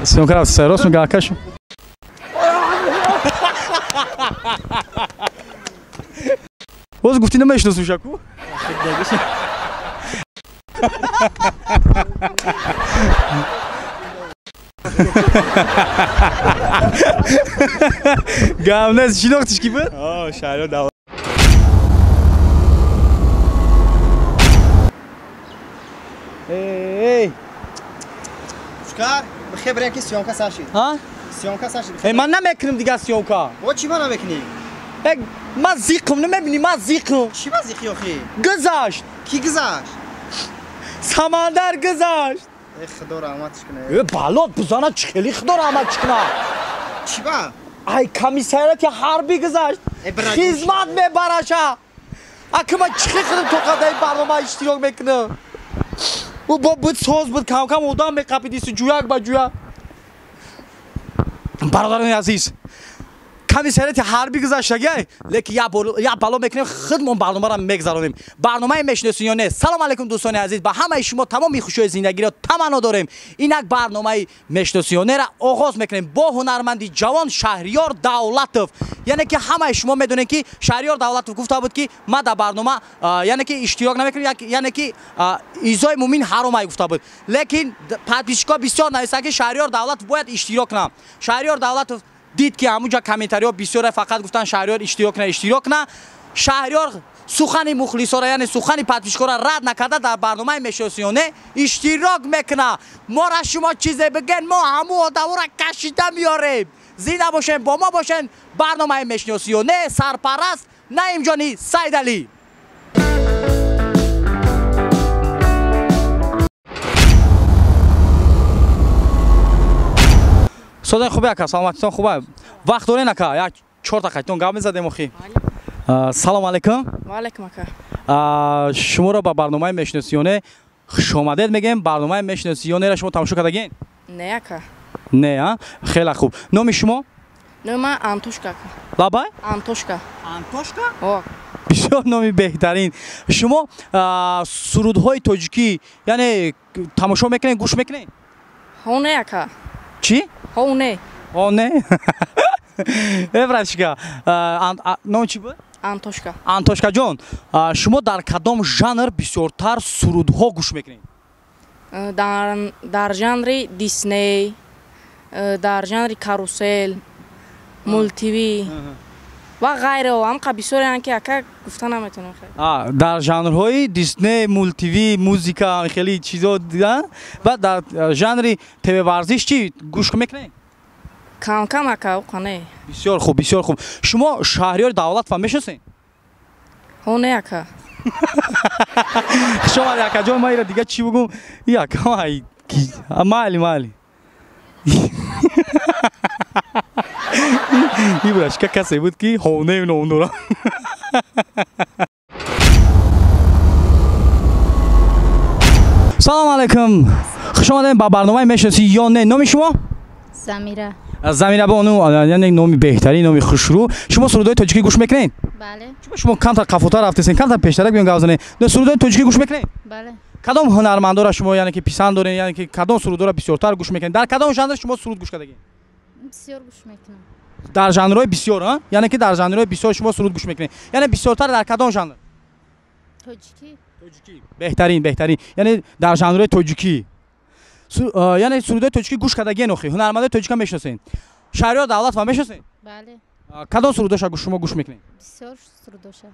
Съёмка рафт, рост мега акаш. Боз гуфтӣ намешиносумша ку? Гап нест, шинохтиш ки буд? Шаҳриёр Давлатов. Эй! Шукар, бихе бирем ки съёмка сар шид. Ҳа? Съёмка сар шид. Э, ман намекунам дигар съёмка. Бо чӣ ма намекунӣ? Э, ман зиқм, намебинӣ, ман зиқм. Чӣ ма зиқӣ охӣ? Гузашт. Кӣ гузашт? Самандар гузашт. Э, худо раҳматш кунад. Э, балот бузана чӣ хеле худо раҳматш кунад. Чӣ ба? Ай, комиссариати ҳарбӣ гузашт. Хизмат мебараша. Аки ман чӣ хел худам тоқат дар ин барнома иштирок мекунам? Ӯ бо буд соз буд, кам-кам одам меқапидису ҷӯяк ба ҷӯяк. Бародарони азиз, комиссариати ҳарбӣ гузаштагиай, лекин як бало мекунем, худмон барномаро мегузаронем. Барномаи мешиносӣ ё не? Салом алайкум, дӯстони азиз, ба ҳамаи шумо тамоми хушиҳои зиндагиро таманно дорем. Инак барномаи мешиносӣ ё нера оғоз мекунем бо ҳунарманди ҷавон Шаҳриёр Давлатов. Яъне ки ҳамаи шумо медонед, ки Шаҳриёр Давлатов гуфта буд, ки ман дар барнома яъне ки иштирок намекунам, яъне ки изои мӯмин ҳаромай гуфта буд. Лекин подписчикҳо бисёр нависанд, ки Шаҳриёр Давлатов бояд иштирок кунад. Шаҳриёр Давлатов дид, ки ҳамунҷа комментариҳо бисёре, фақат гуфтанд Шаҳриёр иштирок кунад, иштирок кунад. Шаҳриёр сухани мухлисоро, яъне сухани подписчикҳоро рад накарда, дар барномаи мешиносӣ ё не иштирок мекунад. Мора шумо чизе бигӯед, мо ҳамун одаморо кашида меорем. Зинда бошен, бо мо бошен. Барномаи мешиносӣ ё не, сарпараст Наимҷони Сайдалӣ. Содои хубе ака, саломатитон хуба? Вақт дорен ака, як чорта қайтон гап мезадем охи. Салом алайкум. Ва алайкум ака. Шуморо ба барномаи мешиносӣ ё не хушомадед мегӯем. Барномаи мешиносӣ ё нера шумо тамошо кардагин? Не ака. Не, а? Хеле хуб. Номи шумо? Номи ман Антошка ака. Лабай? Антошка. Антошка? О. Бисёр номи беҳтарин. Шумо сурудҳои тоҷикӣ, яъне тамошо мекунед, гӯш мекунед? Ҳо не ака. Чӣ? Ҳо не. Ҳо не? Э, братишка, ном чӣ буд? Антошка. Антошка ҷон, шумо дар кадом жанр бисёртар сурудҳо гӯш мекунед? Дар жанри Дисней, дар жанри карусел, мултиви ва ғайрао. Ҳамқа бисёреанд, ки ака гуфта наметавонам. Дар жанрҳои Дисней, мултиви, музика, хеле чизо, ва дар жанри ТВ варзиш чӣ гӯш мекунед? Кам-кам ака, уқа не. Бисёр хуб, бисёр хуб. Шумо Шаҳриёри Давлатова мешиносед? Ҳо не ака. Хуш омадед, акаҷон. Ман ира дига чӣ бугум? Ака, майли, майли. Ин бирашка касе буд, ки ҳонею ном дорам. Салом алайкум, хуш омадем ба барномаи мешиносӣ ё не. Номи шумо? Замира. Замира бону, яъне номи беҳтарин, номи хушрӯ. Шумо сурудҳои тоҷикӣ гӯш мекунед? Бале. Шумо камтар қафотар рафтесен, камтар пештарак биён гап занед. Сурудҳои тоҷикӣ гӯш мекунед? Бале. Кадом ҳунармандоро шумо, яъне ки писанд доред, яъне ки кадом сурудҳоро бисёртар гӯш мекунед? Дар кадом жанр шумо суруд гӯш кардагед? Бисёр гӯш мекунам. Дар жанрҳои бисёр, а? Яъне ки дар жанрҳои бисёр шумо суруд гӯш мекунед. Яъне бисёртар дар кадом жанр? Тоҷикӣ. Тоҷикӣ. Беҳтарин, беҳтарин. Яъне дар жанрҳои тоҷикӣ. Яъне сурудҳои тоҷикӣ гӯш кардагиен охи, ҳунармандои тоҷика мешиносед? Шаҳриёр Давлатова мешиносед? Бале. Кадом сурудоша шумо гӯш мекунед? Бисёр сурудоша.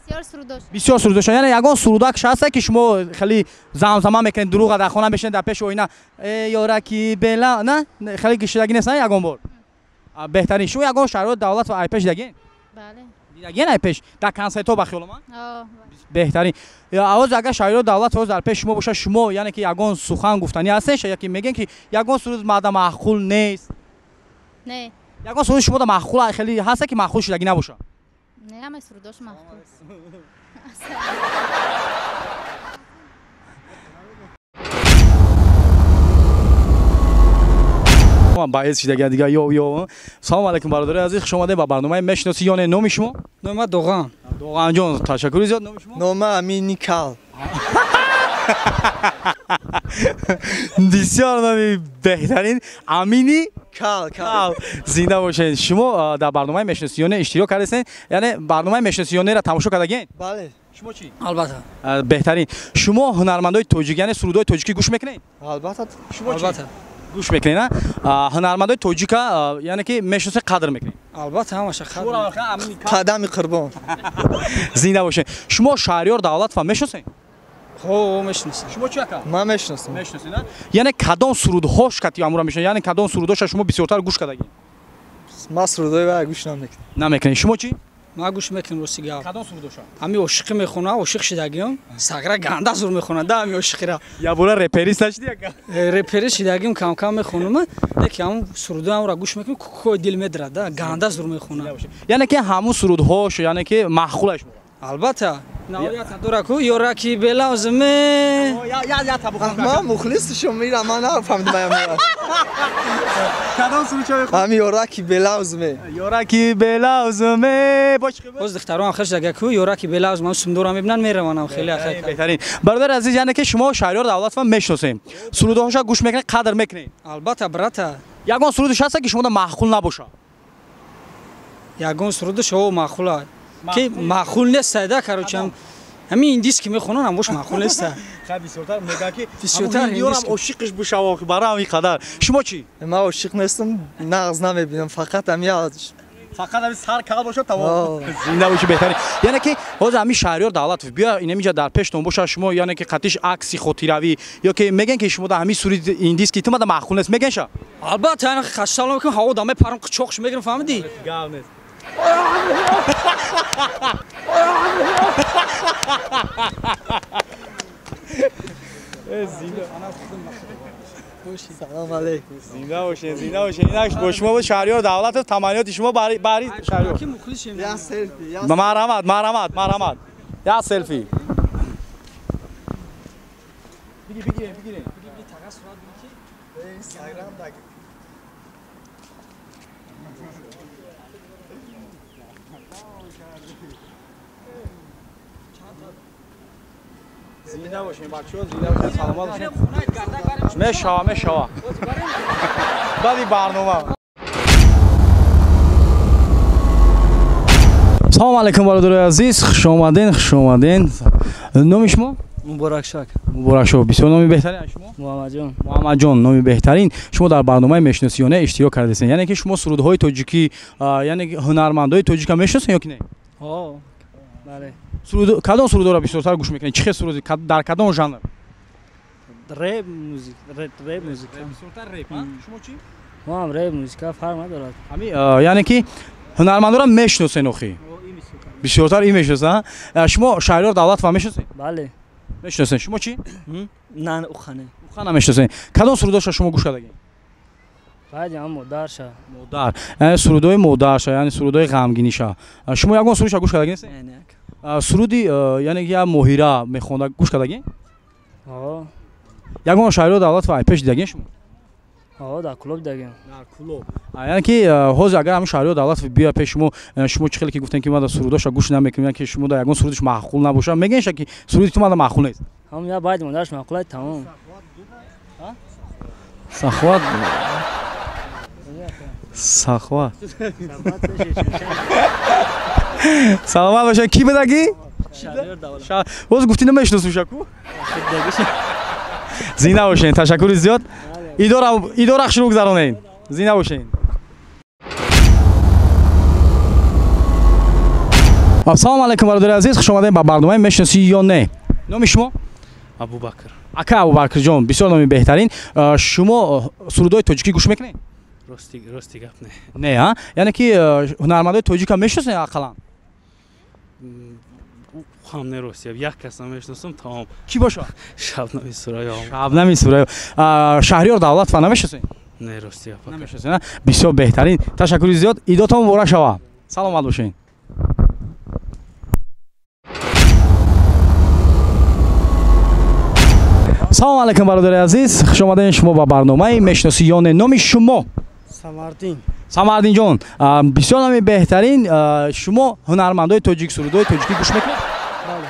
Бисёр сурудоша. Бисёр сурудоша. Яъне ягон сурудак ҳаста, ки шумо хеле замзама мекунед, дурӯға дар хона мешинед, дар пеши оина э ёраки бела, на хеле гишидагӣ нест, на ягон бор? Беҳтарин. Шумо ягон Шаҳриёр Давлатова айпеш дидагиен? Бале. Дидагиен айпеш дар консертҳо, ба хиёлам? Беҳтарин. Авоз агар Шаҳриёр Давлатов дар пеши шумо бошад, шумо яъне ки ягон сухан гуфтанӣ ҳастед, яки мегӯем, ки ягон суруд мада маъқул нест? Не. Ягон суруд шумода маъқул хеле ҳаста, ки маъқул шудагӣ набошад? Не, ҳамаи сурудош маъқул. Баъез шидага дига ё ё. Салом алайкум, бародари азиз, хуш омадед ба барномаи мешиносӣ ё не. Номи шумо? Номи ман Доған. Доғанҷон, ташаккури зиёд. Номи шумо? Номи Амин Никал. Бисёр номи беҳтарин. Амини Кал. Кал. Зинда бошед. Шумо дар барномаи мешиносиёне иштирок кардастед, яъне барномаи мешиносиёнеро тамошо кардагед? Бале. Шумо чӣ? Албатта. Беҳтарин. Шумо ҳунармандои тоҷик, яъне сурудҳои тоҷикӣ гӯш мекунед? Албатта. Шумо чӣ? Албатта. Гӯш мекунед, а? Ҳунармандои тоҷика, яъне ки мешиносед, қадр мекунед? Албатта, ҳамаша қадр. Қадами қурбон. Зинда бошед. Шумо Шаҳриёр Давлатова мешиносед? Хо, мешиносам. Шумо чӣ ака? Ман мешиносам. Мешиносед, а? Яъне кадом сурудҳош кати амура мешиносед? Яъне кадом сурудҳоша шумо бисёртар гӯш кардагед? Ман сурудҳои вай гӯш намекунам. Намекунед. Шумо чӣ? Ман гӯш мекунам, рости гап. Кадом сурудҳоша? Ҳами ошиқӣ мехонад, ошиқ шидагиам, сагра ганда зур мехонад, да ҳами ошиқира. Я бура реперист нашди ака? Репери шидагиам кам-кам мехонам, лекин ҳамун сурудҳои ҳамро гӯш мекунам, кӯкҳои дил медирад, да, ганда зур мехонад. Яъне ки ҳамун сурудҳош, яъне ки маъқулаш шумо? Албатта. Навоята дора ку ёраки белавзме. Ман мухлисшум мирам, ман нафаҳмидам. Кадом сурудча мехонед? Ҳами ёраки белавзме. Ёраки белавзме. Бош Боз духтарон хеш дага ку ёраки белавзме, ман сумдора мебинанд, мераванд хеле ахай. Беҳтарин. Бародар азиз, яъне ки шумо Шаҳриёр Давлатова мешиносем. Сурудҳоша гӯш мекунед, қадр мекунед? Албатта, брата. Ягон сурудаш ҳаст ки шумода маъқул набошад? Ягон сурудаш о маъқула. Ки маъқул нест, да, короче, ҳамин индис ки мехонанд, ҳамош маъқул нест. Хай, бисёртар мегӯянд ки Бисёртар ҳамон ошиқиш бишава, барои ҳамин қадар. Шумо чӣ? Ман ошиқ нестам, нағз намебинам, фақат ҳами фақат ҳамин сар кал бошад, тамом. Зинда бошӣ, беҳтарин. Яъне ки ҳозир ҳамин Шаҳриёр Давлатов биё инамиҷа дар пештон бошад, шумо яъне ки қатиш акси хотиравӣ ё ки мегӯянд ки шумо дар ҳамин суруди индис ки ту мада маъқул нест, мегӯянд ша? Албатта, яъне хашсалом мекунам, ҳаво да мепарам, қучоқш мегирам, фаҳмидӣ? Гап нест. Салом алейкум. Зинда бошед, зинда бошед. Инак бо шумо буд Шаҳриёр Давлатов, таманниёти шумо бари Шаҳриёр. Ки мухлисем. Я селфи, я Марҳамат, марҳамат, марҳамат. Я селфи. Бигир, бигир, бигир. Instagram да. Зинда бошед, бачаҳо, зинда бошед, саломат бошед. Мешава, мешава. Баъди барнома. Салом алейкум, бародарои азиз, хуш омаден, хуш омаден. Номи шумо? Муборакшак. Муборакшоҳ, бисёр номи беҳтарин. Шумо? Муҳаммадҷон. Муҳаммадҷон, номи беҳтарин. Шумо дар барномаи мешиносиёне иштирок кардастед. Яъне ки шумо сурудҳои тоҷикӣ, яъне ҳунармандои тоҷика мешиносед ё ки не? Ҳо, бале. Суруд кадом сурудҳоро бисёртар гӯш мекунед? Чӣ хел суруд, дар кадом жанр? Рэп музик, рэп музика. Бисёртар рэп, а? Шумо чӣ? Мо ҳам рэп музика, фарқ надорад. Ҳами, яъне ки ҳунармандоро мешиносед охи? Бисёртар ин мешиносед, а? Шумо Шаҳриёр Давлатова мешиносед? Бале. Мешиносед. Шумо чӣ? На, ухане. Ухана мешиносед. Кадом сурудҳоша шумо гӯш кардагед? Баъди ҳам модарша. Модар. Яъне сурудҳои модарша, яъне сурудҳои ғамгиниша. Шумо ягон сурудша гӯш кардагед нестед? Не, не. Суруди, яъне ки як моҳира мехонда гӯш кардагед? Ҳо. Ягон Шаҳриёр Давлатова ай пеш дидагед шумо? Ҳо, дар клуб дидагем. Дар клуб. Яъне ки ҳозир агар ҳамин Шаҳриёр Давлатов биёяд пеши шумо, шумо чӣ хеле ки гуфтем ки ман дар сурудҳоша гӯш намекунем, яъне ки шумо дар ягон сурудаш маъқул набошад, мегӯед ки суруди ту ман маъқул нест? Ҳам я баъди модараш маъқул аст, тамом. Саховат. Саховат. Саломат бошед. Кӣ будагӣ? Шаҳриёр Давлатов. Боз гуфтӣ намешиносум шаку? Зинда бошед, ташаккури зиёд. Идора хушрӯ гузаронед. Зинда бошед. Ассалому алайкум, бародари азиз, хуш омадед ба барномаи мешиносӣ ё не. Номи шумо? Абубакр. Ака Абубакрҷон, бисёр номи беҳтарин. Шумо сурудҳои тоҷикӣ гӯш мекунед? Рости гап не. Не, а? Яъне ки ҳунармандои тоҷика мешиносед ақаллан? Хам не, рости гап. Як кас намешиносам, тамом. Кӣ бошад? Шабнами Сурайё. Шабнами Сурайё. Шаҳриёр Давлатова намешиносед? Не, рости гап. Намешиносед, а? Бисёр беҳтарин. Ташаккури зиёд. Идотон муборак шавад. Саломат бошед. Салом алейкум, бародари азиз, хуш омадед шумо ба барномаи мешиносӣ ё не. Номи шумо? Самардин. Самардинҷон, бисёр номи беҳтарин. Шумо ҳунармандои тоҷик, сурудҳои тоҷикӣ гӯш мекунед? Бале.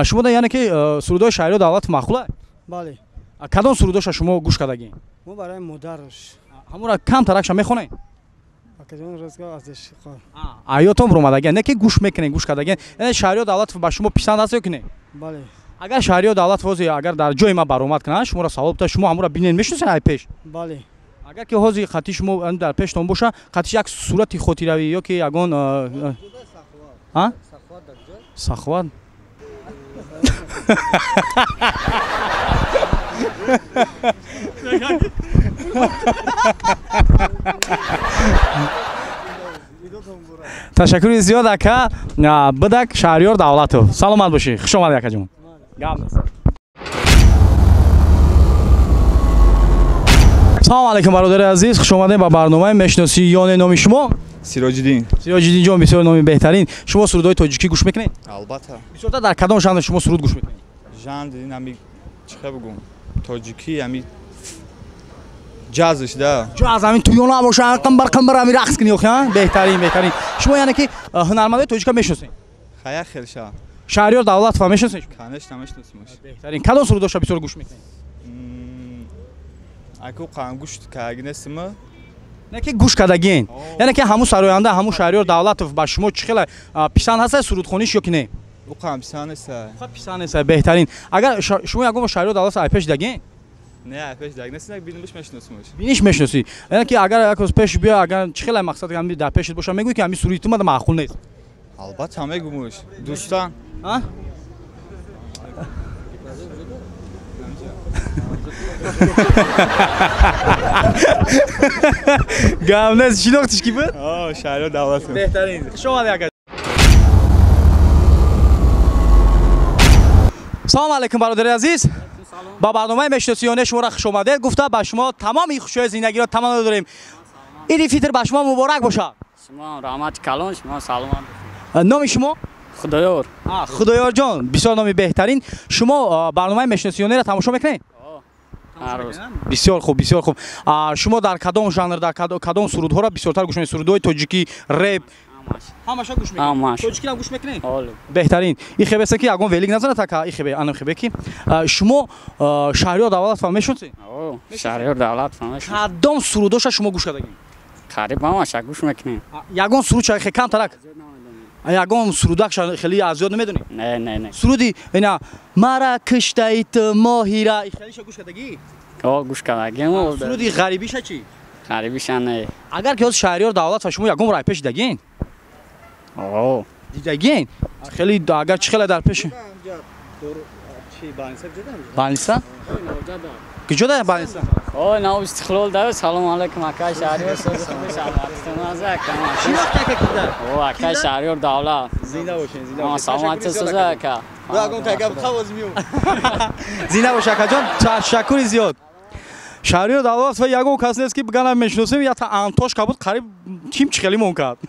Шумо да яъне ки сурудҳои Шаҳриёр Давлатов маъқула? Бале. Кадом сурудоша шумо гӯш кардагӣ? Мо барои модараш. Ҳамура камтаракша мехонед? Акаҷон, ростгоҳ аз ишқо. Аётон ромадаген, не ки гӯш мекунед, гӯш кардаген. Яъне Шаҳриёр Давлатов ба шумо писанд аст ё ки не? Бале. Агар Шаҳриёр Давлатов ҳозир агар дар ҷои ма баромад кунад, шуморо савол битад, шумо ҳамура бинед, мешиносед ай пеш? Бале. Агар ки ҳозир хати шумо дар пештон боша, хатиш як сурати хотиравӣ ё ки ягон а? Саховат? Ташаккури зиёд, ака. Бидак Шаҳриёр Давлатов. Саломат бошӣ. Хуш омадед, акаҷон. Гап нест. Салом алейкум, бародари азиз. Хуш омадед ба барномаи мешиносӣ ё не. Номи шумо? Сироҷиддин. Сироҷиддин ҷон, бисёр номи беҳтарин. Шумо сурудҳои тоҷикӣ гӯш мекунед? Албатта. Бисёртар дар кадом жанр шумо суруд гӯш мекунед? Жанр ин ҳами чӣ хел бигӯм? Тоҷикӣ ҳами ҷазш да. Ҷаз ҳамин туёна боша, қамбар қамбар ҳамин рақс кунӣ охи, ҳа? Беҳтарин, беҳтарин. Шумо яъне ки ҳунармандои тоҷика мешиносед? Хая хелша. Шаҳриёр Давлатова мешиносед? Конечно, мешиносимаш. Беҳтарин. Кадом сурудоша бисёр гӯш мекунед? Аку қам гӯш кардаги нестима? Не ки гӯш кардагин. Яъне ки ҳамун сароянда, ҳамун Шаҳриёр Давлатов ба шумо чӣ хела писанд ҳаст сурудхониш ё ки не? Ӯ қам писанд нест. Ӯ писанд нест, беҳтарин. Агар шумо ягон бор Шаҳриёр Давлатов ай пеш дидагин? Не, ай пеш дидаг нест, биниш мешиносимаш. Биниш мешиносӣ. Яъне ки агар як рӯз пеш биё, агар чӣ хела мақсад ҳами дар пешат боша, мегӯӣ ки ҳами суруди ту мада маъқул нест? Албатта мегӯмуш. Дӯстан. А? Гап нест, шинохтиш ки буд? О, Шаҳриёр Давлатов. Беҳтарин. Хуш омадед, ака. Салом алейкум, бародари азиз. Ба барномаи мешиносӣ ё не шуморо хуш омадед гуфта, ба шумо тамоми хушиҳои зиндагиро таманно дорем. Иди Фитр ба шумо муборак бошад. Шумо раҳмати калон, шумо саломат бошед. Номи шумо? Худоёр. Худоёр ҷон, бисёр номи беҳтарин. Шумо барномаи мешиносӣ ё неро тамошо мекунед? Ҳар рӯз. Бисёр хуб, бисёр хуб. Шумо дар кадом жанр, дар кадом сурудҳоро бисёртар гӯш мекунед? Сурудҳои тоҷикӣ, реп? Ҳамаша гӯш мекунед? Тоҷикиам гӯш мекунед? Беҳтарин. И хебеста ки ягон велик назанад, ака, и хебе, анам хебе ки. Шумо Шаҳриёр Давлатова мешиносед? Шаҳриёр Давлатова мешиносам. Кадом сурудоша шумо гӯш кардагед? Қариб ҳамаша гӯш мекунем. Ягон суруд хе камтарак? Ягон сурудак хеле аз ёд намедонӣ? Не, не, не. Суруди ина мара киштаи ту моҳира, хелиша гӯш кардагӣ? О, гӯш кардагем. Суруди ғарибиша чӣ? Ғарибиша не. Агар ки ҳозир Шаҳриёр Давлатова шумо ягон рай пеш дидагин? О. Дидагин? Хеле агар чӣ хеле дар пеш? Балниса? Куҷо да балниса? О, нав Истиқлол да. Салом алейкум, акай Шаҳриёр, сози хуби саломатитон аз ака. Шинохт ака кида? О, акай Шаҳриёр Давлат. Зинда бошед, зинда бошед. Саломатӣ соза ака. Зинда бош, акаҷон, ташаккури зиёд. Шаҳриёр Давлатов ягон кас нест ки бигана мешиносем, якта антошка буд, қариб ким чӣ хеле мон кард.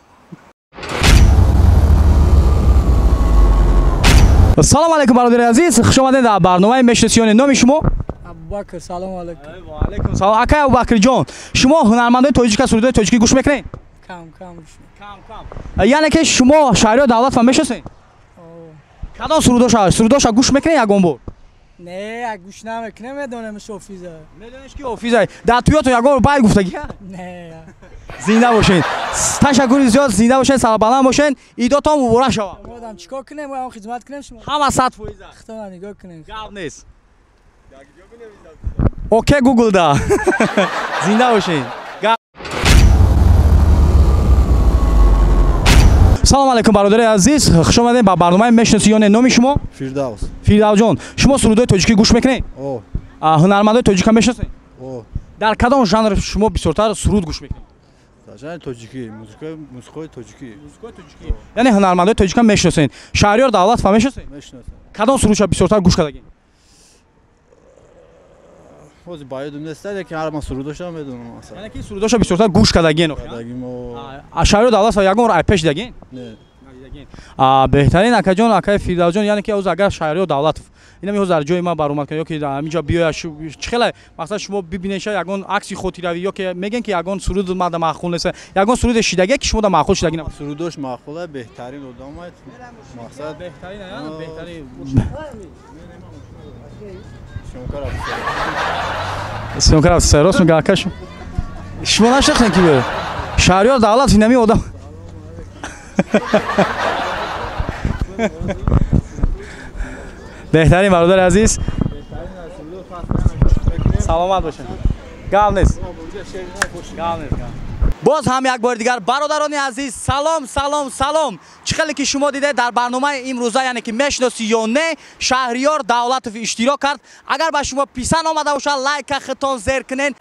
Салом алейкум, бародари азиз, хуш омадед дар барномаи мешиносӣ ё не. Номи шумо? Абубакр. Салом алейкум. Ва алейкум салом. Акай Абубакрҷон, шумо ҳунармандои тоҷика сурудҳои тоҷикӣ гӯш мекунед? Кам кам гӯш кам кам. Яъне ки шумо Шаҳриёр Давлатова мешиносед? Кадом сурудоша гӯш мекунед ягон бор? Не, гӯш намекунем, медонемш офиза. Медонеш ки офиза. Дар туёто ягон бай гуфтагӣ? Не. Зинда бошед. Ташаккури зиёд, зинда бошед, сарбаланд бошед. Идотон муборак шавад. Модам чикор кунем, мо хизмат кунем шумо. Ҳама 100%. Худатон нигоҳ кунем. Гап нест. Окей, Гугл да. Зинда бошед. Салом алейкум, бародари азиз, хуш омадед ба барномаи мешиносӣ ё не. Номи шумо? Фирдавс. Фирдавсҷон, шумо сурудҳои тоҷикӣ гӯш мекунед? О. Ҳунармандои тоҷика мешиносед? О. Дар кадом жанр шумо бисёртар суруд гӯш мекунед? Дар жанри тоҷикӣ, мусиқои тоҷикӣ. Мусиқои тоҷикӣ. Яъне ҳунармандои тоҷика мешиносед. Шаҳриёр Давлатова мешиносед? Мешиносам. Кадом сурудша бисёртар гӯш кардагед? Ҳозир ба ёдам нест, лекин ҳар ман сурудоша медонам масалан. Яъне ки сурудоша бисёртар гӯш кардагин охи? Кардагим. Шаҳриёр Давлатова ягон рай пеш дидагин? Не. Беҳтарин акаҷон, акаи Фирдавсҷон, яъне ки ҳозир агар Шаҳриёр Давлатов инами ҳозир дар ҷои ман баромад кунад ё ки ҳаминҷо биёяд, чӣ хеле мақсад шумо бибинед, ша ягон акси хотиравӣ ё ки мегӯен ки ягон суруд мада маъқул нест, ягон суруде шидагие ки шумо да маъқул шидагӣ набошад? Сурудош маъқула, беҳтарин одам аст. Мақсад беҳтарин, беҳтарин. Съёмка рафта, рост мега акаш. Шумо нашинохтем ки биёяд? Шаҳриёр Давлатов инами одам. Беҳтарин бародари азиз, саломат бошед. Гап нест, гап нест. Боз ҳам як бори дигар бародарони азиз, салом, салом, салом. Чӣ хеле ки шумо дидед дар барномаи имрӯза, яъне ки мешиносӣ ё не, Шаҳриёр Давлатов иштирок кард. Агар ба шумо писанд омада бошад, лайка худтон зер кунед.